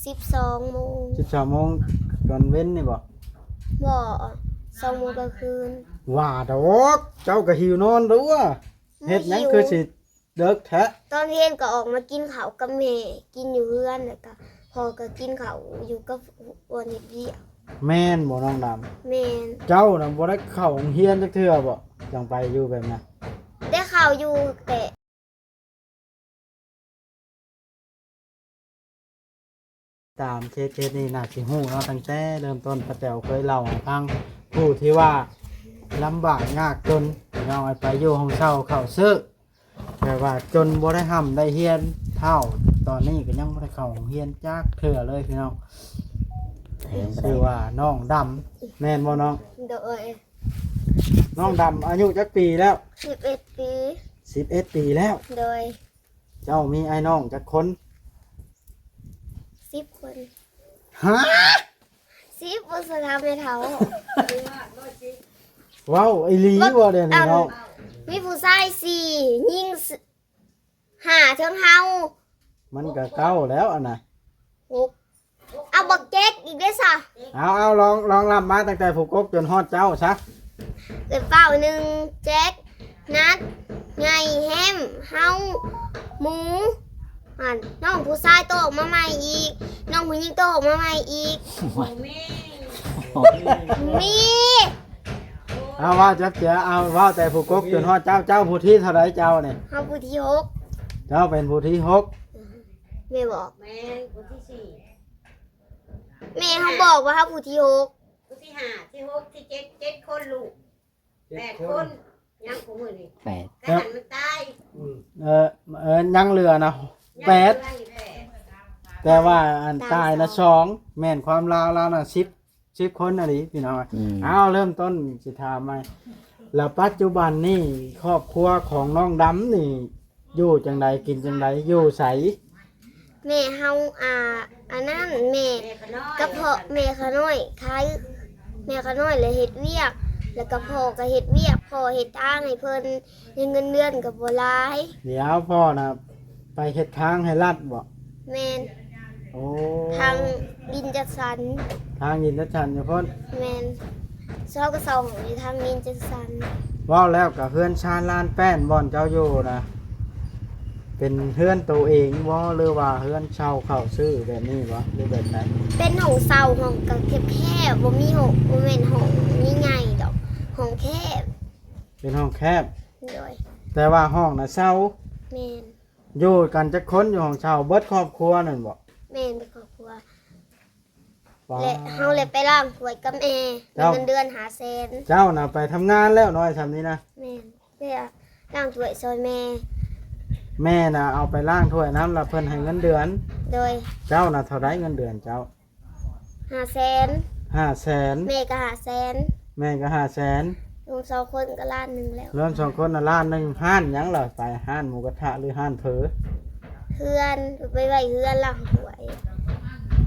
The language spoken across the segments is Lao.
ສິບສອງໂມງ. ສິບສອງໂມງຕອນເວັນນີ້ບໍ່? ບໍ່, ສອງໂມງກາງຄືນ. ວ່າດອກ, ເຈົ້າກໍຫິວນອນຕົວະ. ເຮັດຫຍັງຄືຊິເດິກແທ້? ຕອນເວັນກໍອອກມາກິນເຂົ້າກັບແມ່, ກິນຢູ່ເຮືອນ, ແລ້ວກໍພໍ່ກໍກິນເຂົ້າຢູ່ກັບບ່ອນເຮັດວຽກ. ແມ່ນບໍ່ນ້ອງດຳ? ແມ່ນ. ເຈົ້ານະບໍ່ໄດ້ເຂົ້າໂຮງຮຽນຈັກເທື່ອບໍ່? ຈັ່ງໄປຢູ່ແບບນັ້ນ. ໄດ້ເຂົ້າຢູ່ແຕ່ ຕາມເຄສ ເຄສນີ້ໜ້າຊິຮູ້ເນາະ, ຕັ້ງແຕ່ເລີ່ມຕົ້ນ ປ້າແຕວເຄີຍເລົ່າໃຫ້ຟັງ, ຜູ້ທີ່ວ່າລຳບາກຍາກຈົນ ເຮົາໃຫ້ໄປຢູ່ຫ້ອງເຊົ່າເຂົ້າຊື້, ແບບວ່າຈົນບໍ່ໄດ້ຮ່ຳໄດ້ຮຽນ, ເຖົ້າຕອນນີ້ກໍຍັງບໍ່ໄດ້ເຂົ້າໂຮງຮຽນຈັກເທື່ອເລີຍພີ່ນ້ອງ. ຊື່ວ່ານ້ອງດຳ ແມ່ນບໍ່ນ້ອງ? ໂດຍ. ນ້ອງດຳອາຍຸຈັກປີແລ້ວ? ສິບເອັດປີ. ສິບເອັດປີແລ້ວ? ໂດຍ. ເຈົ້າມີອ້າຍນ້ອງຈັກຄົນ? ສິບຄົນ. ຮະ? ສິບ ບໍ່ສະຖານແມ່ເຖົ້າ. ເວົ້າອີ່ຫຼີບໍ່ດຽວນີ້ເນາະ? ມີຜູ້ຊາຍສີ່ ຍິງຫ້າ ເຖິງເຮົາ. ມັນກໍເກົ້າແລ້ວອັນນະ. ຫົກ. ເອົາບັກເຈັກອີກເດ້ຊະ. ເອົາ ເອົາ ລອງ ລອງລຳມາຕັ້ງແຕ່ຜູ້ກົກຈົນຮອດເຈົ້າຊະ. ເອີ້ນເປົ້າ ໜຶ່ງ ແຈັກ ນັດ ໃຫຍ່ ແຮມ ເຮົາ ໝູ ອັນ ນ້ອງຜູ້ຊາຍໂຕອອກມາໃໝ່ອີກ ນ້ອງຜູ້ຍິງໂຕອອກມາໃໝ່ອີກ. ມີ. ເອົາ ເວົ້າຈັບເຈຍ ເອົາ ເວົ້າແຕ່ຜູ້ກົກຈົນຮອດເຈົ້າ. ເຈົ້າຜູ້ທີເທົ່າໃດເຈົ້ານີ້? ເຮົາຜູ້ທີຫົກ. ເຈົ້າເປັນຜູ້ທີຫົກ. ແມ່ບອກ. ແມ່ນຜູ້ທີສີ່. ແມ່ເຮົາບອກວ່າເຮົາຜູ້ທີຫົກ. ຜູ້ທີຫ້າ ທີຫົກ ທີເຈັດ ເຈັດຄົນລູກ ແປດຄົນ ຍັງຜູ້ມື້ນີ້ ແປດ ກະຫັນມັນຕາຍ. ເອີ ເອີ ຍັງເຫຼືອນະ ແປດ ແຕ່ວ່າອັນຕາຍນະ ສອງ ແມ່ນຄວາມລາວ ລາວນະ ສິບ ສິບຄົນອີ່ຫຼີພີ່ນ້ອງ. ເອົາ ເລີ່ມຕົ້ນຊິຖາມໃໝ່ ແລ້ວປັດຈຸບັນນີ້ຄອບຄົວຂອງນ້ອງດຳນີ້ ຢູ່ຈັ່ງໃດ ກິນຈັ່ງໃດ ຢູ່ໃສ? ແມ່ເຮົາ ອ່າ ອັນນັ້ນ ແມ່ ແມ່ຂະນ້ອຍ ກັບພໍ່ ແມ່ຂະນ້ອຍຂາຍ ແມ່ຂະນ້ອຍແລ້ວເຮັດວຽກ ແລ້ວກໍພໍ່ກໍເຮັດວຽກ ພໍ່ເຮັດທາງໃຫ້ເພິ່ນ ແຕ່ເງິນເດືອນກໍບໍ່ຫຼາຍ. ດຽວ ພໍ່ນະໄປເຮັດທາງໃຫ້ລັດບໍ? ແມ່ນ. ໂອ້ ທາງດິນຈັດສັນ ທາງດິນຈັດສັນຢູ່ພຸ້ນ. ແມ່ນ. ເຊົ່າກໍເຊົ່າຫ້ອງຢູ່ທາງນີ້ຈັງຊັ້ນ. ເວົ້າແລ້ວກໍເຮືອນຊານລານແປ້ນບ່ອນເຈົ້າຢູ່ນະ ເປັນເຮືອນໂຕເອງບໍ່ ຫຼືວ່າເຮືອນເຊົ່າເຂົ້າຊື້ແບບນີ້ບໍ່ ຫຼືແບບໃດ? ເປັນຫ້ອງເຊົ່າ ຫ້ອງກໍແຄບໆ ບໍ່ມີຫ້ອງ ບໍ່ແມ່ນຫ້ອງໃຫຍ່ໆດອກ ຫ້ອງແຄບ. ເປັນຫ້ອງແຄບ. ໂດຍ. ແຕ່ວ່າຫ້ອງນະເຊົ່າ. ແມ່ນ. ຢູ່ກັນຈັກຄົນຢູ່ຫ້ອງເຊົ່າ? ເບິດຄອບຄົວນັ້ນບໍ? ແມ່ນ ເບິດຄອບຄົວ. ປາ ແລະ ເຮົາແລະໄປລ້າງຖ້ວຍກັບແມ່ ເຈົ້າ ເງິນເດືອນຫ້າແສນ. ເຈົ້ານະໄປທຳງານແລ້ວ ນ້ອຍຊ່ຳນີ້ນະ. ແມ່ນ ໄປລ້າງຖ້ວຍຊ່ອຍແມ່. ແມ່ນະເອົາໄປລ້າງຖ້ວຍນຳ ແລ້ວເພິ່ນໃຫ້ເງິນເດືອນ. ໂດຍ. ເຈົ້ານະເທົ່າໃດເງິນເດືອນເຈົ້າ? ຫ້າແສນ. ຫ້າແສນ. ແມ່ກໍຫ້າແສນ. ແມ່ກໍຫ້າແສນ. ລວມສອງຄົນກໍລ້ານໜຶ່ງແລ້ວ. ລວມສອງຄົນນະລ້ານໜຶ່ງ. ຮ້ານຫຍັງລະ? ໄປຮ້ານໝູກະທະ ຫຼືຮ້ານເຝີ? ເຮືອນ ໄປໄວ້ເຮືອນ ລ້າງຖ້ວຍ.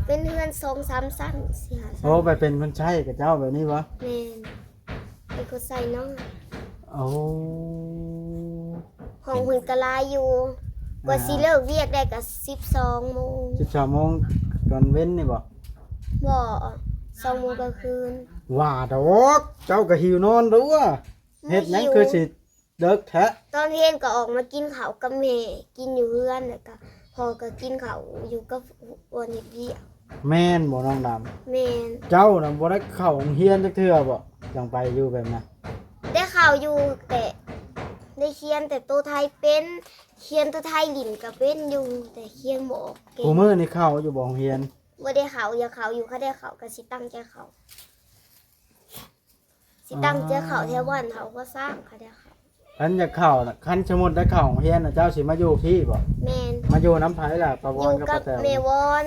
ເປັນເຮືອນສອງສາມຊັ້ນ ສີ່ຫ້າຊັ້ນ. ໂອ້ ໄປເປັນຄົນໃຊ້ກັບເຈົ້າແບບນີ້ບໍ? ແມ່ນ ເປັນຄົນໃຊ້ນ້ອຍ. ໂອ້ ຫ້ອງເພິ່ນກໍຫຼາຍຢູ່. ກວ່າຊິເລີກວຽກໄດ້ກໍສິບສອງໂມງ. ສິບສອງໂມງຕອນເວັນນີ້ບໍ? ບໍ່ ສອງໂມງກາງຄືນ. ວ່າດອກ ເຈົ້າກໍຫິວນອນຕົວະ. ເຮັດຫຍັງຄືຊິເດິກແທ້? ຕອນເວັນກໍອອກມາກິນເຂົ້າກັບແມ່ ກິນຢູ່ເຮືອນ ແລ້ວກໍພໍ່ກໍກິນເຂົ້າຢູ່ກັບບ່ອນເຮັດວຽກ. ແມ່ນບໍ່ນ້ອງດຳ? ແມ່ນ. ເຈົ້ານະບໍ່ໄດ້ເຂົ້າໂຮງຮຽນຈັກເທື່ອບໍ? ຈັ່ງໄປຢູ່ແບບນັ້ນ. ໄດ້ເຂົ້າຢູ່ ແຕ່ໄດ້ຂຽນແຕ່ໂຕໄທເປັນ ຂຽນໂຕໄທຫຼິ້ນກໍເປັນຢູ່ ແຕ່ຂຽນບໍ່ອອກເກັ່ງ. ຄູ່ມື້ນີ້ເຂົ້າຢູ່ບໍ່ໂຮງຮຽນ? ບໍ່ໄດ້ເຂົ້າ. ຢາກເຂົ້າຢູ່ ຄັນໄດ້ເຂົ້າກໍຊິຕັ້ງໃຈເຂົ້າ. ຊິຕັ້ງໃຈເຂົ້າແຖວບ້ານເຮົາກໍສ້າງ ຄັນໄດ້ເຂົ້າ. ຄັນຢາກເຂົ້ານະ ຄັນສົມມຸດໄດ້ເຂົ້າໂຮງຮຽນນະ ເຈົ້າຊິມາຢູ່ພີ້ບໍ? ແມ່ນ. ມາຢູ່ນຳໃຜລະ? ປ້າວອນກັບປ້າແຕວ? ຢູ່ກັບແມ່ວອນ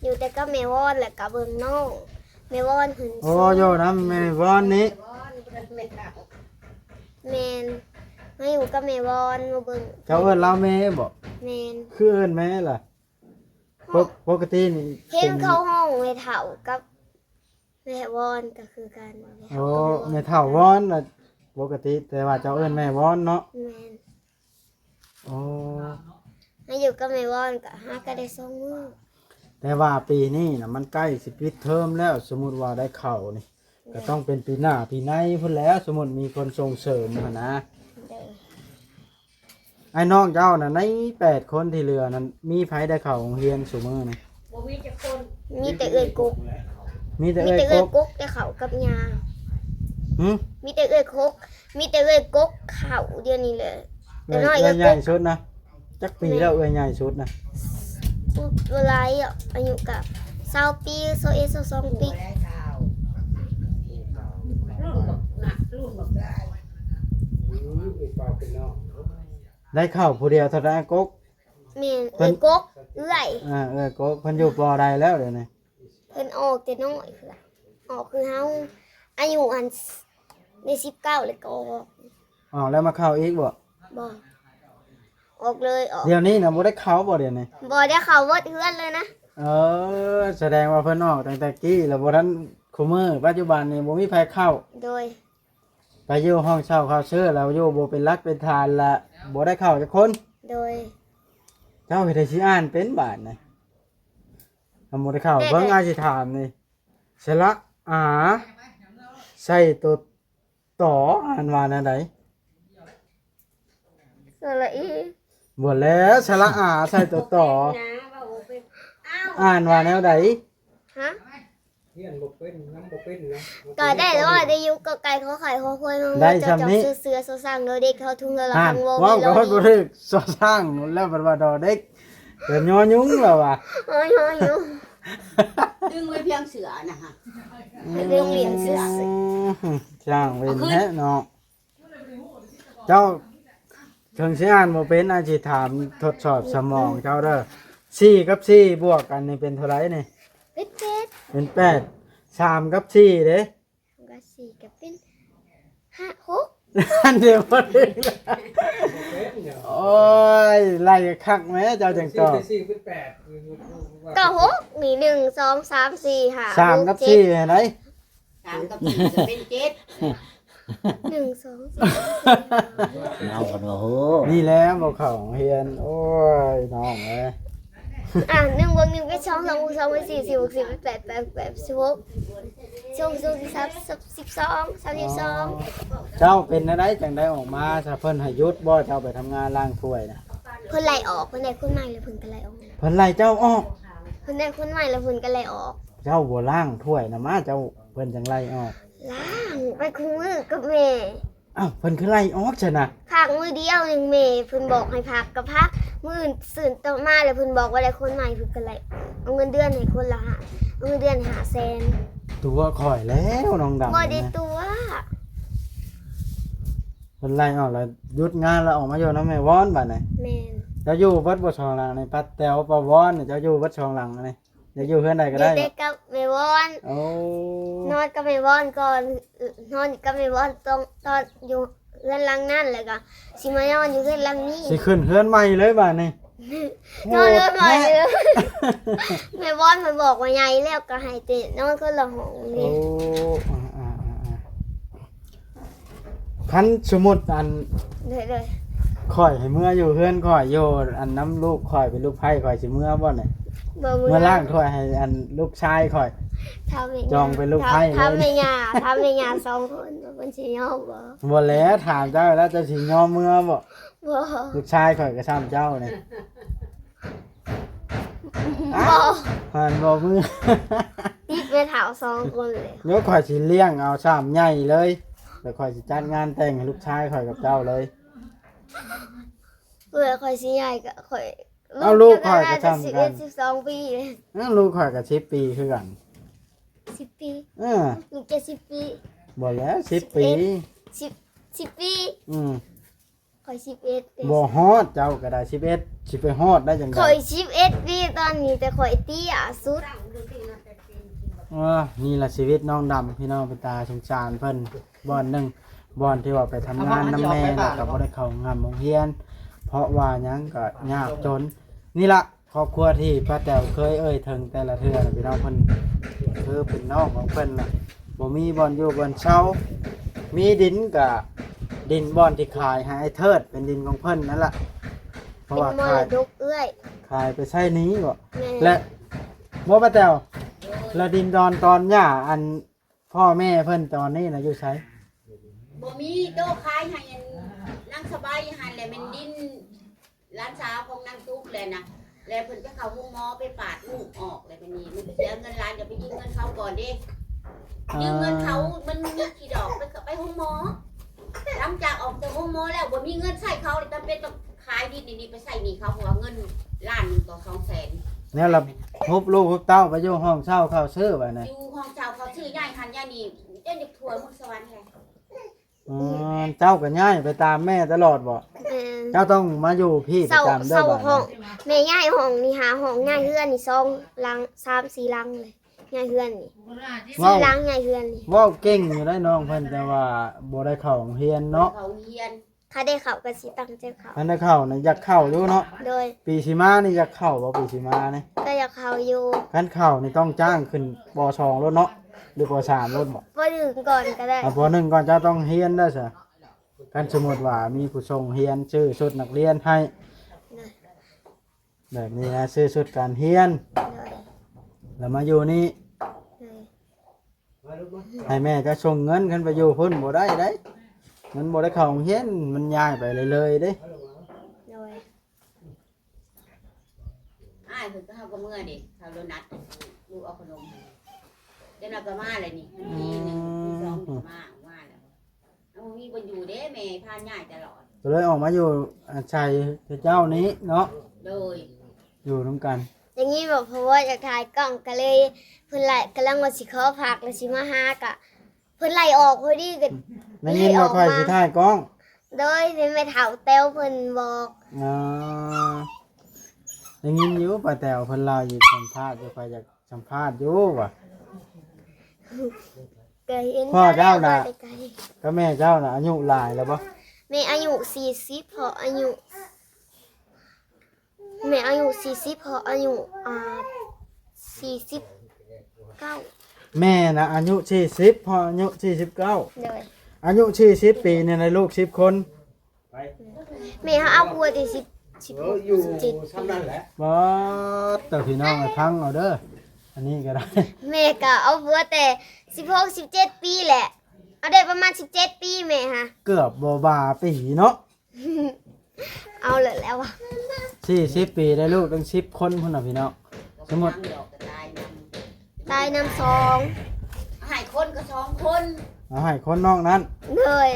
ຢູ່ແຕ່ກັບແມ່ວອນ ແລ້ວກໍເບິ່ງນ້ອງ ແມ່ວອນເພິ່ນ. ໂອ້ ຢູ່ນຳແມ່ວອນນີ້. ແມ່ນ ມາຢູ່ກັບແມ່ວອນ ມາເບິ່ງ. ເຈົ້າເອີ້ນລາວແມ່ບໍ? ແມ່ນ. ຄືເອີ້ນແມ່ລະ? ປົກ ປົກກະຕິນີ້ເຫັນເຂົາຮ້ອງແມ່ເຖົ້າກັບແມ່ວອນກໍຄືກັນ. ໂອ້ ແມ່ເຖົ້າວອນນະ ປົກກະຕິ ແຕ່ວ່າເຈົ້າເອີ້ນແມ່ວອນເນາະ? ແມ່ນ. ໂອ້ ມາຢູ່ກັບແມ່ວອນກໍຫາກໍໄດ້ສອງມື້. ແຕ່ວ່າປີນີ້ນະ ມັນໃກ້ຊິປິດເທີມແລ້ວ, ສົມມຸດວ່າໄດ້ເຂົ້ານີ້ ກໍຕ້ອງເປັນປີໜ້າປີໃນພຸ້ນແຫຼະ, ສົມມຸດມີຄົນສົ່ງເສີມຫັ້ນນະ. ໂດຍ. ອ້າຍນ້ອງເຈົ້ານະ ໃນແປດຄົນທີ່ເຫຼືອນັ້ນ ມີໃຜໄດ້ເຂົ້າໂຮງຮຽນຊຸມື້ນີ້? ບໍ່ມີຈັກຄົນ. ມີແຕ່ເອື້ອຍກົກ. ມີແຕ່ເອື້ອຍກົກ. ມີແຕ່ເອື້ອຍກົກໄດ້ເຂົ້າກັບຍ່າ. ຫື? ມີແຕ່ເອື້ອຍກົກ, ມີແຕ່ເອື້ອຍກົກເຂົ້າດຽວນີ້ແຫຼະ. ເອື້ອຍ ແຕ່ນ້ອຍ ເອື້ອຍໃຫຍ່ສຸດນະ? ຈັກປີແລ້ວເອື້ອຍໃຫຍ່ສຸດນະ? ບໍ່ຫຼາຍດອກ, ອາຍຸກະຊາວປີ, ຊາວເອັດ ຊາວສອງປີ. ໄດ້ເຂົ້າຜູ້ດຽວເທົ່າໃດ ກົກ? ແມ່ນ ເອື້ອຍກົກ ເອື້ອຍ ອ່າ ເອື້ອຍກົກ. ເພິ່ນຢູ່ ປໍ ໃດແລ້ວດຽວນີ້? ເພິ່ນອອກແຕ່ນ້ອຍພຸ້ນລະ, ອອກຄືເຮົາ ອາຍຸອັນ ໄດ້ສິບເກົ້າແລ້ວກໍອອກ. ອອກແລ້ວມາເຂົ້າອີກບໍ່? ບໍ່ ອອກເລີຍ ອອກ. ດຽວນີ້ນະ ບໍ່ໄດ້ເຂົ້າບໍ່ດຽວນີ້? ບໍ່ໄດ້ເຂົ້າ ເບິດເຮືອນເລີຍນະ. ເອີ ສະແດງວ່າເພິ່ນອອກຕັ້ງແຕ່ກີ້ແລ້ວ ບໍ່ທັນ ຄຸມື້ປັດຈຸບັນນີ້ບໍ່ມີໃຜເຂົ້າ. ໂດຍ. ໄປຢູ່ຫ້ອງເຊົ່າເຂົ້າເຊີແລ້ວ ຢູ່ບໍ່ເປັນຫຼັກເປັນຖານລະ ບໍ່ໄດ້ເຂົ້າຈັກຄົນ. ໂດຍ. ເຈົ້າເຮັດໃດຊິອ່ານເປັນບາດນີ້? ທຳບໍ່ໄດ້ເຂົ້າ. ແຕ່ ເບິ່ງ ແຕ່ ອ້າຍຊິຖາມນີ້ ສະຫຼະອາ ໃສ່ໂຕ ຕໍ ອ່ານວ່າແນວໃດ? ສະຫຼະອີ. ບໍ່ແລ້ວ, ສະຫຼະອາ ໃສ່ໂຕ ຕໍ ອ່ານວ່າແນວໃດ? ຮະ? ຮຽນບໍ່ເປັນ ນຳບໍ່ເປັນນະ. ກໍໄດ້ແລ້ວ ໄດ້ຢູ່ ກໍໄກ່ ຂໍໄຂ່ ຂໍຄວາຍ ງໍ ໄດ້ ຈອ ຈອກ ຊໍ ເສືອ ຊໍ ຊ້າງ ດອເດັກ ທໍ ທຸງ ລະລະ ຄັງ ວໍ ເວົ້າກໍບໍ່ຖືກ ຊໍຊ້າງ ແລ້ວບັດວ່າ ດອເດັກ ເປັນ ຍໍຍຸງ ແລ້ວວ່າ ໂອ້ຍ ຍໍຍຸງ ດຶງໄວ້ພຽງເສືອນະຮະ. ອືມ ໄປໂຮງຮຽນເສືອ ຊ່າງເວັນແທ້ເນາະ. ເຈົ້າ ເຖິງຊິອ່ານບໍ່ເປັນ ອ້າຍຊິຖາມທົດສອບສະໝອງເຈົ້າເດີ. ສີ່ກັບສີ່ບວກກັນນີ້ເປັນເທົ່າໃດນີ້? ເປັນແປດ. ເປັນແປດ. ສາມກັບສີ່ເດ້? ສາມກັບສີ່ກໍເປັນຫ້າ ຫົກ. ອັນດຽວບໍ່ຖືກ. ໂອ້ຍ ໄລ່ຄັກແມ້ ເຈົ້າຈັ່ງຕອບ. ສີ່ເປັນແປດ ກໍຫົກນີ້ ໜຶ່ງ ສອງ ສາມ ສີ່ ຫ້າ ສາມກັບສີ່ ຫົກ ເຈັດ ຫັ້ນໃດ? ສາມກັບສີ່ກໍເປັນເຈັດ. ໜຶ່ງ ສອງ ສາມ ເອົາກັນວ່າ ໂຫ ນີ້ແຫຼະບໍ່ເຂົ້າໂຮງຮຽນ. ໂອ້ຍ ນ້ອງເອີຍ. ອ່າ ໜຶ່ງບວກໜຶ່ງເປັນສອງ ສອງບວກສອງເປັນສີ່ ສີ່ບວກສີ່ເປັນແປດ ແປດບວກແປດເປັນສິບຫົກ ສິບຫົກບວກສອງເປັນສິບສອງ ສາມສິບສອງ ສາມສິບສອງ. ອໍ ເຈົ້າເປັນແນວໃດຈັ່ງໄດ້ອອກມາຊະ? ເພິ່ນໃຫ້ຢຸດບໍ່? ເຈົ້າໄປທຳງານລ້າງຖ້ວຍນະ? ເພິ່ນໄລ່ອອກ. ເພິ່ນໄດ້ຄົນໃໝ່ແລ້ວເພິ່ນກໍໄລ່ອອກ. ເພິ່ນໄລ່ເຈົ້າອອກ? ເພິ່ນໄດ້ຄົນໃໝ່ແລ້ວເພິ່ນກໍໄລ່ອອກ. ເຈົ້າບໍ່ລ້າງຖ້ວຍນຳມາ ເຈົ້າ ເພິ່ນຈັ່ງໄລ່ອອກ. ລ້າງໄປຄູ່ມື້ກັບແມ່. ອ້າວ ເພິ່ນຄືໄລ່ອອກຊັ້ນນະ? ພັກມື້ດຽວໜຶ່ງ ແມ່ເພິ່ນບອກໃຫ້ພັກກໍພັກ, ມື້ອື່ນຕື່ນຕໍ່ມາແລ້ວເພິ່ນບອກວ່າໄດ້ຄົນໃໝ່ ເພິ່ນກໍໄລ່. ເອົາເງິນເດືອນໃຫ້ຄົນລະຫ້າ ເອົາເງິນເດືອນໃຫ້ຫ້າແສນ. ຕົວະຂ້ອຍແລ້ວນ້ອງດຳ. ບໍ່ໄດ້ຕົວະ. ເພິ່ນໄລ່ອອກແລ້ວຢຸດງານແລ້ວອອກມາຢູ່ນຳແມ່ວອນບາດນີ້. ແມ່ນ. ເຈົ້າຢູ່ເບິດບໍ່ສອງຫຼັງນີ້? ປ້າແຕວ ປ້າວອນ ເຈົ້າຢູ່ເບິດສອງຫຼັງນີ້? ຢາກຢູ່ເຮືອນໃດກໍໄດ້. ຢູ່ແຕ່ກັບແມ່ວອນ. ໂອ້ ນອນກັບແມ່ວອນກ່ອນ, ນອນກັບແມ່ວອນຕອນ ຕອນຢູ່ເຮືອນຫຼັງນັ້ນ ແລ້ວກໍຊິມານອນຢູ່ເຮືອນຫຼັງນີ້. ຊິຂຶ້ນເຮືອນໃໝ່ເລີຍບາດນີ້. ນອນເຮືອນໃໝ່ເລີຍ. ໂຫດແທ້. ແມ່ວອນເພິ່ນບອກວ່າໃຫຍ່ແລ້ວ ກໍໃຫ້ແຕ່ນອນຄົນລະຫ້ອງນີ້. ໂອ້ ອ່າໆໆໆ. ຄັນສົມມຸດອັນ ໂດຍໆ ຂ້ອຍໃຫ້ເມືອຢູ່ເຮືອນຂ້ອຍ ຢູ່ອັນນຳລູກຂ້ອຍ ເປັນລູກໃພ້ ຂ້ອຍຊິເມືອບໍ່ນີ້? ບໍ່ເມືອ. ເມືອລ້າງຖ້ວຍໃຫ້ອັນລູກຊາຍຂ້ອຍ. ຖາມແມ່ຍ່າ ຈອງເປັນລູກໃພ້ເລີຍ. ຖາມແມ່ຍ່າ ຖາມແມ່ຍ່າສອງຄົນວ່າເພິ່ນຊິຍອມບໍ່? ບໍ່ແຫຼະ ຖາມເຈົ້າແລ້ວ ເຈົ້າຊິຍອມເມືອບໍ່? ບໍ່. ລູກຊາຍຂ້ອຍກໍຊ້ຳເຈົ້ານີ້. ບໍ່. ຫັ້ນບໍ່ມື. ຕິດແມ່ເຖົ້າສອງຄົນເລີຍ. ດຽວຂ້ອຍຊິລ້ຽງເອົາຊ້ຳໃຫຍ່ເລີຍ ແລ້ວຂ້ອຍຊິຈັດງານແຕ່ງໃຫ້ລູກຊາຍຂ້ອຍກັບເຈົ້າເລີຍ. ເພື່ອຂ້ອຍຊິໃຫຍ່ກໍຂ້ອຍ ເອົາ ລູກຂ້ອຍກໍຊ້ຳກັນ ສິບເອັດ ສິບສອງປີ. ເອີ ລູກຂ້ອຍກໍສິບປີຄືກັນ. ສິບປີ? ເອີ ລູກເຈົ້າສິບປີ? ບໍ່ແລ້ວ ສິບປີ. ສິບ ສິບປີ? ອືມ. ຂ້ອຍສິບເອັດເດ້. ບໍ່ຮອດ ເຈົ້າກໍໄດ້ສິບເອັດ ຊິໄປຮອດໄດ້ຈັ່ງໃດ? ຂ້ອຍສິບເອັດປີຕອນນີ້ ແຕ່ຂ້ອຍເຕ້ຍສຸດ. ເອີ ນີ້ລະຊີວິດນ້ອງດຳ ພີ່ນ້ອງ ເປັນຕາສົງສານເພິ່ນ. ບ່ອນໜຶ່ງ ບ່ອນທີ່ວ່າໄປທຳງານນຳແມ່ ແລ້ວກໍບໍ່ໄດ້ເຂົ້າຮ່ຳໂຮງຮຽນ ເພາະວ່າຫຍັງ ກໍຍາກຈົນ. ນີ້ລະ ຄອບຄົວທີ່ປ້າແຕວເຄີຍເອີ່ຍເຖິງແຕ່ລະເທື່ອນະ ພີ່ນ້ອງ ເພິ່ນຄືເປັນນ້ອງຂອງເພິ່ນນະ ບໍ່ມີບ່ອນຢູ່ບ່ອນເຊົາ, ມີດິນກະດິນບ່ອນທີ່ຂາຍໃຫ້ອ້າຍເທີດ ເປັນດິນຂອງເພິ່ນນັ້ນລະ ເພາະວ່າຂາຍ ເປັນມໍລະດົກເອື້ອຍ ຂາຍໄປໃຊ້ໜີ້ບໍ? ແມ່ນ. ແລະ ບໍ່ ປ້າແຕ๋ວ ລະດິນດອນຕອນຫຍ້າ ອັນ ພໍ່ແມ່ເພິ່ນຕອນນີ້ນະຢູ່ໃສ? ບໍ່ມີ ໂຕຂາຍໃຫ້ອັນນາງສະບາຍຫັ້ນແຫຼະ ແມ່ນດິນຫຼານສາວຂອງນາງຕຸກແຫຼະນະ ແລ້ວເພິ່ນໄປເຂົ້າໂຮງໝໍ ໄປປາດລູກອອກ ແລ້ວບາດນີ້ມັນໄປເສຍເງິນຫຼາຍ ກໍໄປຢືມເງິນເຂົາກ່ອນເດ້. ອ່າ ຢືມເງິນເຂົາ ມັນມີຂີ້ດອກ ໄປ ໄປໂຮງໝໍ ຫຼັງຈາກອອກຈາກໂຮງໝໍແລ້ວ ບໍ່ມີເງິນໃຊ້ເຂົາ ເລີຍຈຳເປັນຕ້ອງຂາຍດິນນີ້ໄປໃຊ້ໜີ້ເຂົາ ເພາະວ່າເງິນລ້ານໜຶ່ງຕໍ່ສອງແສນ ແນວລະຮຸບລູກຮຸບເຕົ້າໄປຢູ່ຫ້ອງເຊົ່າເຂົາຊື້ບາດນີ້ ຢູ່ຫ້ອງເຊົ່າເຂົາຊື້ ຍ້າຍຫັ້ນຍ້າຍນີ້ ຈົນຈະທົ່ວເມືອງສະຫວັນແຫຼະ. ອໍ ເຈົ້າກໍຍ້າຍໄປຕາມແມ່ຕະຫຼອດບໍ? ແມ່ນ. ເຈົ້າຕ້ອງມາຢູ່ພີ້ປະຈຳເດີ ເຊົ່າ ເຊົ່າຫ້ອງ ບາດນີ້ ແມ່ຍ້າຍຫ້ອງນີ້ ຫາຫ້ອງ ຍ້າຍເຮືອນນີ້ ສອງຫຼັງ ສາມສີ່ຫຼັງເລີຍ ຍ້າຍເຮືອນນີ້ ເວົ້າ ສີ່ຫຼັງ ຍ້າຍເຮືອນນີ້. ເວົ້າເກັ່ງຢູ່ໄດ໋ນ້ອງເພິ່ນ ແຕ່ວ່າບໍ່ໄດ້ເຂົ້າໂຮງຮຽນເນາະ ເຂົ້າໂຮງຮຽນ. ຄັນໄດ້ເຂົ້າກໍຊິຕັ້ງໃຈເຂົ້າ. ຄັນໄດ້ເຂົ້ານີ້ຢາກເຂົ້າຢູ່ເນາະ. ໂດຍ. ປີຊິມານີ້ຢາກເຂົ້າບໍ່? ປີຊິມານີ້ ກໍຢາກເຂົ້າຢູ່. ຄັນເຂົ້ານີ້ຕ້ອງຈ້າງຂຶ້ນ ປໍສອງໂລດເນາະ ຫຼື ປໍສາມໂລດບໍ? ປໍໜຶ່ງກ່ອນກໍໄດ້. ອ່າ ປໍໜຶ່ງກ່ອນ ເຈົ້າຕ້ອງຮຽນໄດ້ຊະ. ຄັນສົມມຸດວ່າມີຜູ້ສົ່ງຮຽນ ຊື້ຊຸດນັກຮຽນໃຫ້ ໂດຍ ແບບນີ້ນະ ຊື້ຊຸດການຮຽນ ໂດຍ ແລ້ວມາຢູ່ນີ້ ໂດຍ ໃຫ້ແມ່ເຈົ້າສົ່ງເງິນ ຄັນໄປຢູ່ພຸ້ນບໍ່ໄດ້ເດ້ ມັນບໍ່ໄດ້ເຂົ້າໂຮງຮຽນ ມັນຍ້າຍໄປເລີຍໆເດ້. ໂດຍ. ອ້າຍເພິ່ນກໍ ເຮົາກໍເມືອເດ້ ເຂົາໂດນັດ ລູກເອົາຂະໜົມໃຫ້ ເຈົ້ານະກໍມາແລ້ວນີ້ ມັນມີໜຶ່ງ ມີສອງ ກໍມາ ມາແລ້ວ ເຮົາບໍ່ມີບ່ອນຢູ່ເດ້ ແມ່ພາຍ້າຍຕະຫຼອດ ກໍເລີຍອອກມາຢູ່ອາໄສເຈົ້ານີ້ເນາະ. ໂດຍ. ຢູ່ນຳກັນ ຢ່າງນີ້ບໍ? ເພາະວ່າຢາກຖ່າຍກ້ອງ ກໍເລີຍ ເພິ່ນໄລ່ ກຳລັງວ່າຊິຂໍພັກ ແລ້ວຊິມາຫາ ກະເພິ່ນໄລ່ອອກພໍດີ ກໍໄດ້ຍິນວ່າຂ້ອຍຊິຖ່າຍກ້ອງ. ໂດຍ ແມ່ເຖົ້າແຕ້ວເພິ່ນບອກ. ອໍ ໄດ້ຍິນຢູ່ ປ້າແຕ້ວເພິ່ນເລົ່າຢູ່ ສຳພາດຢູ່ ຂ້ອຍຢາກສຳພາດຢູ່ວ່າ ກໍເຫັນ ພໍ່ເຈົ້ານະ ແຕ່ໄກ ກັບແມ່ເຈົ້ານະ ອາຍຸຫຼາຍແລ້ວບໍ່? ແມ່ອາຍຸສີ່ສິບ ພໍ່ອາຍຸ ແມ່ອາຍຸສີ່ສິບ ພໍ່ອາຍຸ ອ່າ ສີ່ສິບເກົ້າ. ແມ່ນະອາຍຸສີ່ສິບ ພໍ່ອາຍຸສີ່ສິບເກົ້າ. ໂດຍ. ອາຍຸສີ່ສິບປີນີ້ໄດ້ລູກສິບຄົນ. ແມ່ເຮົາເອົາຜົວແຕ່ສິບ ສິບຫົກ ເອີ ຢູ່ ສິບເຈັດປີ ສ່ຳນັ້ນແຫຼະ. ບໍ່ ເຕີພີ່ນ້ອງໃຫ້ຟັງເອົາເດີ ອັນນີ້ກໍໄດ້ ແມ່ກໍເອົາຜົວແຕ່ສິບຫົກ ສິບເຈັດປີແຫຼະ ເອົາໄດ້ປະມານສິບເຈັດປີແມ່ຫາ ເກືອບບໍ່ບາປີເນາະ. ເອົາແລ້ວ ແລ້ວວ່າ ສີ່ສິບປີໄດ້ລູກຕັ້ງສິບຄົນພຸ້ນນະພີ່ນ້ອງ. ສົມມຸດ ຕາຍນຳສອງ ໃຫ້ຄົນກໍສອງຄົນ ເອົາໃຫ້ຄົນນອກນັ້ນ. ໂດຍ.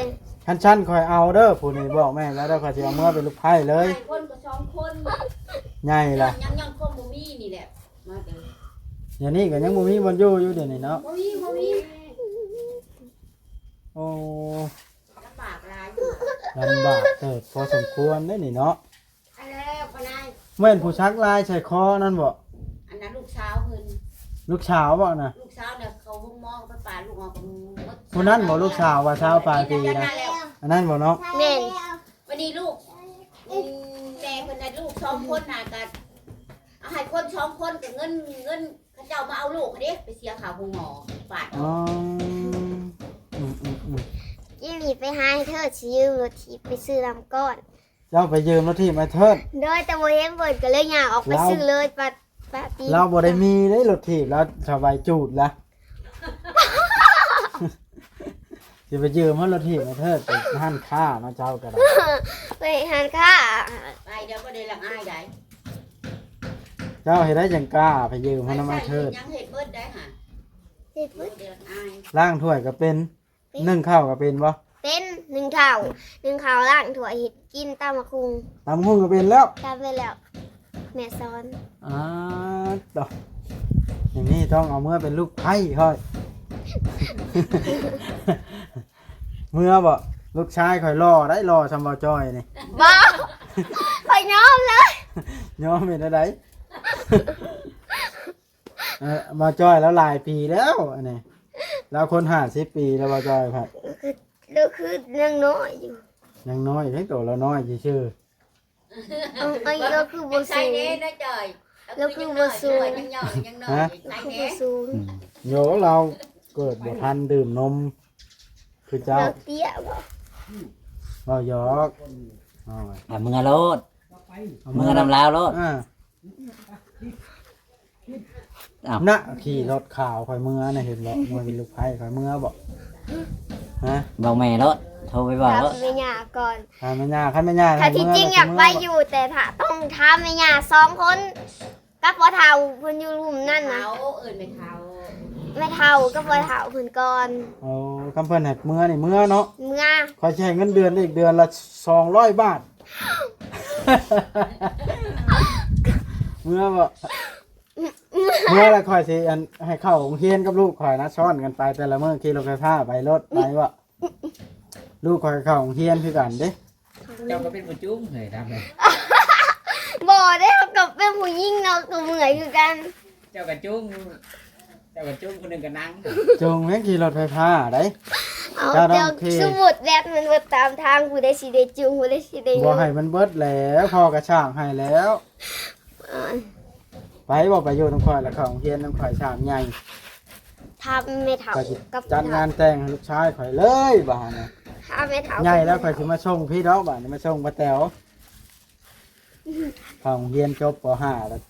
ຄັນຊັ້ນຂ້ອຍເອົາເດີ ຜູ້ນີ້ບອກແມ່ນແລ້ວເດີ ຂ້ອຍຊິເອົາເມືອເປັນລູກໃພ້ເລີຍ ໃຫ້ຄົນກໍສອງຄົນ ໃຫຍ່ລະ ຍັງ ຍັງຄົນບໍ່ມີນີ້ແຫຼະ ມາເດີ ດຽວນີ້ກໍຍັງບໍ່ມີບ່ອນຢູ່ຢູ່ດຽວນີ້ເນາະ ບໍ່ມີ ບໍ່ມີ. ໂອ້ ລຳບາກຫຼາຍຢູ່ ລຳບາກເຕີບພໍສົມຄວນເດ້ນີ້ເນາະ. ອັນແລ້ວປານາຍ ແມ່ນຜູ້ສັກລາຍໃສ່ຄໍນັ້ນບໍ່? ອັນນັ້ນລູກສາວເພິ່ນ ລູກສາວບໍ່ນະ? ລູກສາວນະ ເຂົາໂຮງໝໍໄປປາດລູກອອກໝົດ. ຜູ້ນັ້ນບໍ່? ລູກສາວວ່າຊາວປາຍປີນະ ອັນນັ້ນບໍ່ເນາະ? ແມ່ນ. ບັດນີ້ລູກ ອືມ ແມ່ເພິ່ນນະ ລູກສອງຄົນນະ ກໍເອົາໃຫ້ຄົນສອງຄົນ ກໍເງິນ ເງິນ ເຂົາເຈົ້າມາເອົາລູກເດ້ ໄປເສຍຄ່າໂຮງໝໍ ປາດອອກ. ອໍ ອືມໆໆ ອີ່ຫຼີໄປຫາໃຫ້ເທີດ ຊິຢືມລົດຖີບໄປຊື້ນ້ຳກ້ອນ. ເຈົ້າໄປຢືມລົດຖີບໄອ້ເທີດ? ໂດຍ ແຕ່ບໍ່ເຫັນເພິ່ນ ກໍເລີຍຍ່າງອອກໄປຊື້ເລີຍ. ປະ ປະຕີ ລາວບໍ່ໄດ້ມີເດ້ລົດຖີບ ລາວສະບາຍຈູດລະ. ຊິໄປຢືມເຮົາລົດຖີບມາເທີດ ໄປຮ້ານຄ້າເນາະ ເຈົ້າກໍໄດ້ ໄປຮ້ານຄ້າ ໄປດຽວບໍ່ໄດ້ລະອາຍໃດ. ເຈົ້າເຮັດໄດ້ຈັ່ງກ້າໄປຢືມເຮົານຳອ້າຍເທີດ. ຍັງເຮັດເບິດໄດ້ຫະ ເຮັດເບິດ ບໍ່ໄດ້ລະອາຍ. ລ້າງຖ້ວຍກໍເປັນ ເປັນ ໜຶ້ງເຂົ້າກໍເປັນບໍ່? ເປັນ ໜຶ້ງເຂົ້າ ໜຶ້ງເຂົ້າ ລ້າງຖ້ວຍ ເຮັດກິນ ຕຳບັກຫຸ່ງ. ຕຳບັກຫຸ່ງກໍເປັນແລ້ວ? ຕຳເປັນແລ້ວ. ແມ່ສອນ. ອ່າ ໂຕ ຢ່າງນີ້ຕ້ອງເອົາເມືອເປັນລູກໃພ້ຂ້ອຍ. ເມືອບໍ່? ລູກຊາຍຂ້ອຍຫຼໍ່ໄດ໋ ຫຼໍ່ສ່ຳບ່າວຈ້ອຍນີ້. ບໍ່ ຂ້ອຍຍອມເລີຍ. ຍອມເຮັດແນວໃດ? ເອີ ບ່າວຈ້ອຍລາວຫຼາຍປີແລ້ວ ອັນນີ້ ລາວຄົນຫ້າສິບປີແລ້ວ ບ່າວຈ້ອຍ ລາວຄືຍັງນ້ອຍຢູ່ ຍັງນ້ອຍເດ້ ໂຕລາວນ້ອຍຊື່ໆ. ເອີ ລາວຄືບໍ່ສູງ ລາວຄືບໍ່ສູງ ຮະ ລາວຄືບໍ່ສູງ. ອືມ ໂຍ ລາວເກີດບໍ່ທັນດື່ມນົມຄືເຈົ້າ. ລາວເຕ້ຍບໍ່? ເວົ້າຫຍອກ. ເອົາ ເອົາເມືອໂລດ ເອົາເມືອນຳລາວໂລດ. ອ່າ. ອ້າວ ນະ ຂີ່ລົດຂາວຂ້ອຍເມືອນະ ເຫັນບໍ່? ມັນເປັນລູກໃພ້ຂ້ອຍເມືອບໍ່? ຮະ? ບອກແມ່ໂລດ ໂທໄປບອກໂລດ ຖາມແມ່ຍ່າກ່ອນ ຖາມແມ່ຍ່າ ຄັນແມ່ຍ່າ ຖ້າທີ່ຈິງຢາກໄປຢູ່ ແຕ່ຖ້າຕ້ອງຖາມແມ່ຍ່າສອງຄົນ ກັບພໍ່ເຖົ້າເພິ່ນຢູ່ລຸ່ມນັ້ນນະ ເຖົ້າ ເອີ້ນແມ່ເຖົ້າ ແມ່ເຖົ້າກັບພໍ່ເຖົ້າເພິ່ນກ່ອນ. ໂອ້ ຄັນເພິ່ນໃຫ້ເມືອນີ້ເມືອເນາະ ເມືອ ຂ້ອຍຊິໃຫ້ເງິນເດືອນອີກເດືອນລະສອງຮ້ອຍບາດ ເມືອບໍ່? ເມື່ອລະຂ້ອຍຊິອັນ ໃຫ້ເຂົ້າໂຮງຮຽນກັບລູກຂ້ອຍນະ ຊ້ອນກັນໄປແຕ່ລະມື້ ຂີ່ລົດໄຟຟ້າໄປໂລດ ໄປບໍ່? ລູກຂ້ອຍເຂົ້າໂຮງຮຽນຄືກັນເດ້. ເຈົ້າກໍເປັນຜູ້ຈູງເຮີ້ຍ ດຳເອີຍ. ບໍ່ເດ້ ເຮົາກໍເປັນຜູ້ຍິງເນາະ ກໍເມື່ອຍຄືກັນ. ເຈົ້າກໍຈູງ ເຈົ້າກໍຈູງ ຜູ້ໜຶ່ງກໍນັ່ງ. ຈູງແມ່ນຂີ່ລົດໄຟຟ້າໄດ໋. ເອົາ ເຈົ້າຕ້ອງ ເຈົ້າ ຂີ່ ສົມມຸດແບບມັນເບິດຕາມທາງ ຜູ້ໃດຊິໄດ້ຈູງ ຜູ້ໃດຊິໄດ້ ບໍ່ໃຫ້ມັນເບິດແລ້ວ ພໍ່ກໍສ້າງໃຫ້ແລ້ວ. ເອີ ໄປບໍ່ ໄປຢູ່ນຳຂ້ອຍລະ ເຂົ້າໂຮງຮຽນນຳຂ້ອຍ ສາມໃຫຍ່ ຖາມແມ່ເຖົ້າ ຂ້ອຍຊິ ກັບ ຈັດງານແຕ່ງໃຫ້ລູກຊາຍຂ້ອຍເລີຍບາດນີ້. ຖາມແມ່ເຖົ້າ ໃຫຍ່ແລ້ວຂ້ອຍຊິມາສົ່ງພີ້ດອກ ບາດນີ້ມາສົ່ງປ້າແຕ໋ວ. ເຂົ້າໂຮງຮຽນຈົບ ປໍຫ້າ ແລ້ວ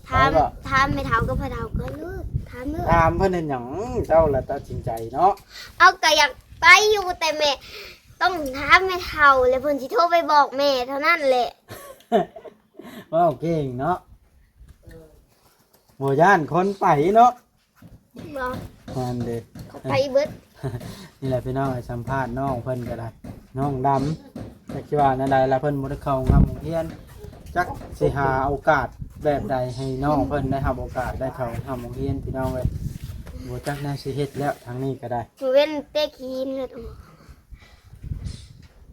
ຖາມ ຖາມແມ່ເຖົ້າກັບພໍ່ເຖົ້າກ່ອນລູກ ຖາມລູກ. ຖາມເພິ່ນເຮັດຫຍັງ? ເຈົ້າລະຕັດສິນໃຈເນາະ. ເອົາ ກໍຢາກໄປຢູ່ ແຕ່ແມ່ ຕ້ອງຖາມແມ່ເຖົ້າ ແລ້ວເພິ່ນຊິໂທໄປບອກແມ່ເທົ່ານັ້ນແຫຼະ. ເວົ້າເກັ່ງເນາະ ບໍ່ຢ້ານຄົນໄປເນາະ. ບໍ່ ນັ້ນເດ້ ເຂົາໄປເບິດ. ນີ້ແຫຼະພີ່ນ້ອງ ສຳພາດນ້ອງເພິ່ນກໍໄດ້ ນ້ອງດຳ ຈັກຊິວ່າແນວໃດລະ ເພິ່ນບໍ່ໄດ້ເຂົ້າໂຮງຮ່ຳໂຮງຮຽນ ຈັກຊິຫາໂອກາດແບບໃດໃຫ້ນ້ອງເພິ່ນໄດ້ຮັບໂອກາດໄດ້ເຂົ້າຮ່ຳໂຮງຮຽນ ພີ່ນ້ອງເອີຍ. ບໍ່ຈັກແນວຊິເຮັດແລ້ວ ທາງນີ້ກໍໄດ້ ເວັ້ນແຕ່ຂີ້ຫີນເລີຍ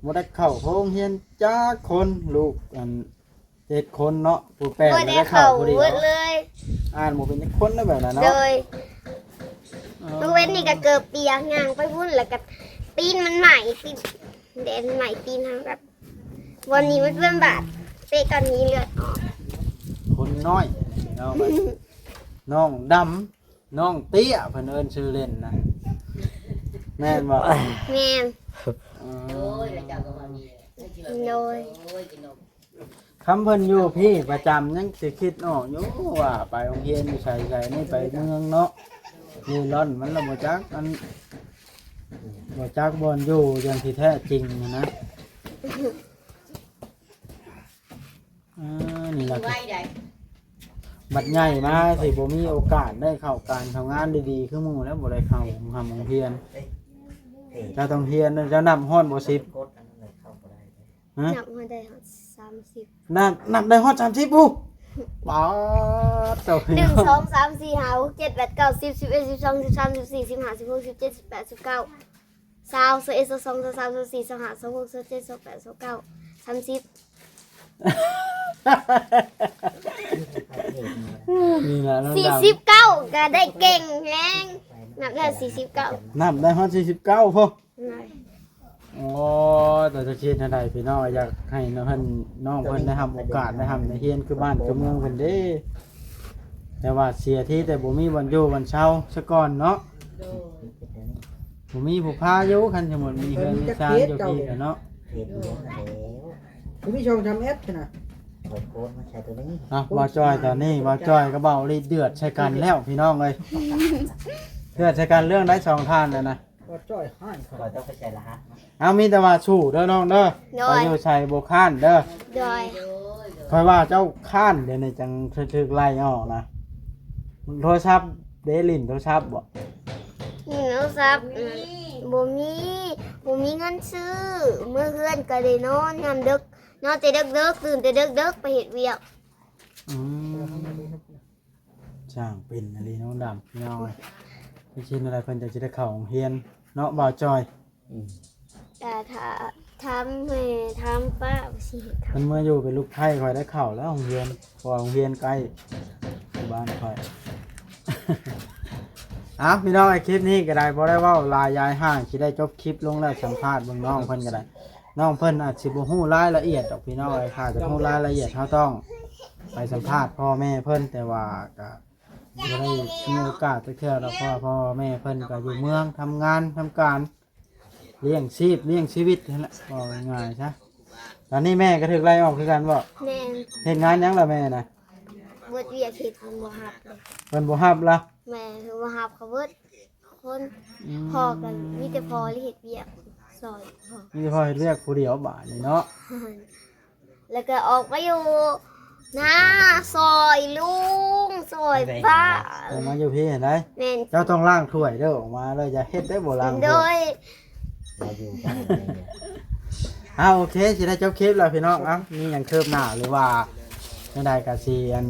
ບໍ່ໄດ້ເຂົ້າໂຮງຮຽນຈັກຄົນ ລູກອັນ ເຈັດຄົນເນາະ ຜູ້ແປດບໍ່ໄດ້ເຂົ້າ ບໍ່ໄດ້ເຂົ້າຜູ້ດຽວ ເບິດເລີຍ ອ່ານບໍ່ເປັນຈັກຄົນນະ ແບບນັ້ນເນາະ. ໂດຍ ເອີ ມື້ເວັນນີ້ກໍເກີບປຽກ ຍ່າງໄປພຸ້ນ ແລ້ວກໍຕີນມັນໄໝ້ ຕີນແດດໄໝ້ຕີນເຮົາ ແບບ ວັນນີ້ມັນເປັນບາດ ເຕະກັນນີ້ເລືອດອອກ. ຄົນນ້ອຍ ນ້ອງດຳ ນ້ອງເຕ້ຍ ເພິ່ນເອີ້ນຊື່ເລ່ນນະ ແມ່ນບໍ່? ແມ່ນ. ໂດຍ ຄຳເພິ່ນຢູ່ພີ້ປະຈຳ ຍັງຊິຄິດອອກຢູ່ວ່າໄປໂຮງຮຽນຢູ່ໃສໆ ນີ້ໄປເມືອງເນາະ ເລ່ລ່ອນ ມັນລະບໍ່ຈັກອັນ ບໍ່ຈັກບ່ອນຢູ່ຢ່າງທີ່ແທ້ຈິງນະ. ອ່າ ນີ້ລະ ໄວໃດ໋ ບັດໃຫຍ່ມາຊິບໍ່ມີໂອກາດໄດ້ເຂົ້າການເຂົ້າງານດີໆ ຄືໝູ່ແລ້ວ ບໍ່ໄດ້ເຂົ້າໂຮງຮ່ຳໂຮງຮຽນ. ເຈົ້າຕ້ອງຮຽນ ເຈົ້ານັບຮອດບໍ່ສິບ? ຮະ? ນັບຮອດໄດ້ຮອດສາມສິບ ນັບ ນັບໄດ້ຮອດສາມສິບພຸ້ນ. ປາດໂທ້ ໜຶ່ງ ສອງ ສາມ ສີ່ ຫ້າ ຫົກ ເຈັດ ແປດ ເກົ້າ ສິບ ສິບເອັດ ສິບສອງ ສິບສາມ ສິບສີ່ ສິບຫ້າ ສິບຫົກ ສິບເຈັດ ສິບແປດ ສິບເກົ້າ ຊາວ ຊາວເອັດ ຊາວສອງ ຊາວສາມ ຊາວສີ່ ຊາວຫ້າ ຊາວຫົກ ຊາວເຈັດ ຊາວແປດ ຊາວເກົ້າ ສາມສິບ. ນີ້ລະນ້ອງດຳ ສີ່ສິບເກົ້າ ກໍໄດ້ເກັ່ງແຮງ ນັບໄດ້ສີ່ສິບເກົ້າ ນັບໄດ້ຮອດສີ່ສິບເກົ້າພຸ້ນ. ໂອ້ຍ ແຕ່ຈະເຮັດແນວໃດພີ່ນ້ອງ ຢາກໃຫ້ນ້ອງເພິ່ນ ນ້ອງເພິ່ນໄດ້ຮັບໂອກາດ ໄດ້ຮ່ຳໄດ້ຮຽນຄືບ້ານຄືເມືອງເພິ່ນເດ້ ແຕ່ວ່າເສຍທີແຕ່ບໍ່ມີບ່ອນຢູ່ບ່ອນເຊົາສາກ່ອນເນາະ. ໂດຍ ບໍ່ມີຜູ້ພາຢູ່ ຄັນສົມມຸດມີເຮືອນມີຊານຢູ່ພີ້ກະເນາະ. ເຮັດຢູ່ຫັ້ນແຫຼ້ວ ບໍ່ມີຊ່ອງທຳແອັດນະ ເອົາໂຄດມາໃສ່ຕົວນີ້. ເອົາ ບ່າວຈ້ອຍ ຕອນນີ້ບ່າວຈ້ອຍກັບບ່າວລີດເດືອດໃສ່ກັນແລ້ວພີ່ນ້ອງເອີຍ ເດືອດໃສ່ກັນເລື່ອງໃດສອງທ່ານນັ້ນນະ. ບ່າວຈ້ອຍຮ້າຍຂ້ອຍ ຕ້ອງໄປໃສ່ລະຫັດ. ເອົາ ມີແຕ່ວ່າສູ້ເດີນ້ອງເດີ ໂດຍ ໄປຢູ່ໃສບໍ່ຄ້ານເດີ. ໂດຍ ຂ້ອຍວ່າເຈົ້າຄ້ານ ດຽວນີ້ຈັ່ງຖືກໄລ່ອອກນະ. ໂທລະສັບເດ້ ຫຼິ້ນໂທລະສັບບໍ່? ຫຼິ້ນໂທລະສັບ ບໍ່ມີ ບໍ່ມີເງິນຊື້ ເມືອເຮືອນກໍໄດ້ນອນຍາມດຶກ ນອນແຕ່ເດິກໆ ຕື່ນແຕ່ເດິກໆ ໄປເຮັດວຽກ. ອືມ ຊ່າງເປັນອີ່ຫຼີນ້ອງດຳ ພີ່ນ້ອງເອີຍ. ເປັນເຊັ່ນໃດເພິ່ນຈັ່ງຊິໄດ້ເຂົ້າໂຮງຮຽນເນາະ ບ່າວຈ້ອຍ? ອືມ ແຕ່ຖ້າຖາມແມ່ຖາມປ້າວ່າຊິເຮັດເຂົ້າ ມັນເມືອຢູ່ເປັນລູກໃພ້ຂ້ອຍໄດ້ເຂົ້າແລ້ວໂຮງຮຽນ ເພາະວ່າໂຮງຮຽນໃກ້ຢູ່ບ້ານຂ້ອຍ. ເອົາ ພີ່ນ້ອງເອີຍ ຄລິບນີ້ກໍໄດ້ ບໍ່ໄດ້ເວົ້າຫຼາຍຍາຍຫ່າງ ຊິໄດ້ຈົບຄລິບລົງແລ້ວ ສຳພາດເບິ່ງນ້ອງເພິ່ນກໍໄດ້. ນ້ອງເພິ່ນອາດຊິບໍ່ຮູ້ລາຍລະອຽດດອກພີ່ນ້ອງເອີຍ ຖ້າຈະຮູ້ລາຍລະອຽດເຮົາຕ້ອງໄປສຳພາດພໍ່ແມ່ເພິ່ນ ແຕ່ວ່າກະບໍ່ໄດ້ມີໂອກາດຈັກເທື່ອດອກ ເພາະວ່າພໍ່ແມ່ເພິ່ນກະຢູ່ເມືອງ ທຳງານທຳການ ລ້ຽງຊີບລ້ຽງຊີວິດຫັ້ນແຫຼະ ເວົ້າງ່າຍໆຊະ. ຕອນນີ້ແມ່ກະຖືກໄລ່ອອກຄືກັນບໍ່? ແມ່ນ. ເຮັດງານຫຍັງລະແມ່ນະ? ໝົດວຽກເຮັດເພິ່ນບໍ່ຮັບເລີຍ. ເພິ່ນບໍ່ຮັບລະ? ແມ່ນ ເພິ່ນບໍ່ຮັບເຂົາເບິດຄົນ. ອືມ ພໍ່ກໍມີແຕ່ພໍ່ເຮັດວຽກຊ່ອຍ. ມີແຕ່ພໍ່ເຮັດວຽກຜູ້ດຽວບາດນີ້ເນາະ. ແລ້ວກໍອອກມາຢູ່ນາ ຊ່ອຍລຸງ ຊ່ອຍປ້າ. ອອກມາຢູ່ພີ້ຫັ້ນໃດ໋. ແມ່ນ. ເຈົ້າຕ້ອງລ້າງຖ້ວຍເດີ້ ອອກມາແລ້ວຢ່າເຮັດເດີ້ ບໍ່ລ້າງຖ້ວຍ. ໂດຍ. ມາຢູ່ກັນ. ເອົາ ໂອເຄ ຊິໄດ້ຈົບຄລິບແລ້ວພີ່ນ້ອງ. ເອົ້າ ມີຫຍັງຄືບໜ້າ ຫຼືວ່າແນວໃດກໍຊິອັນ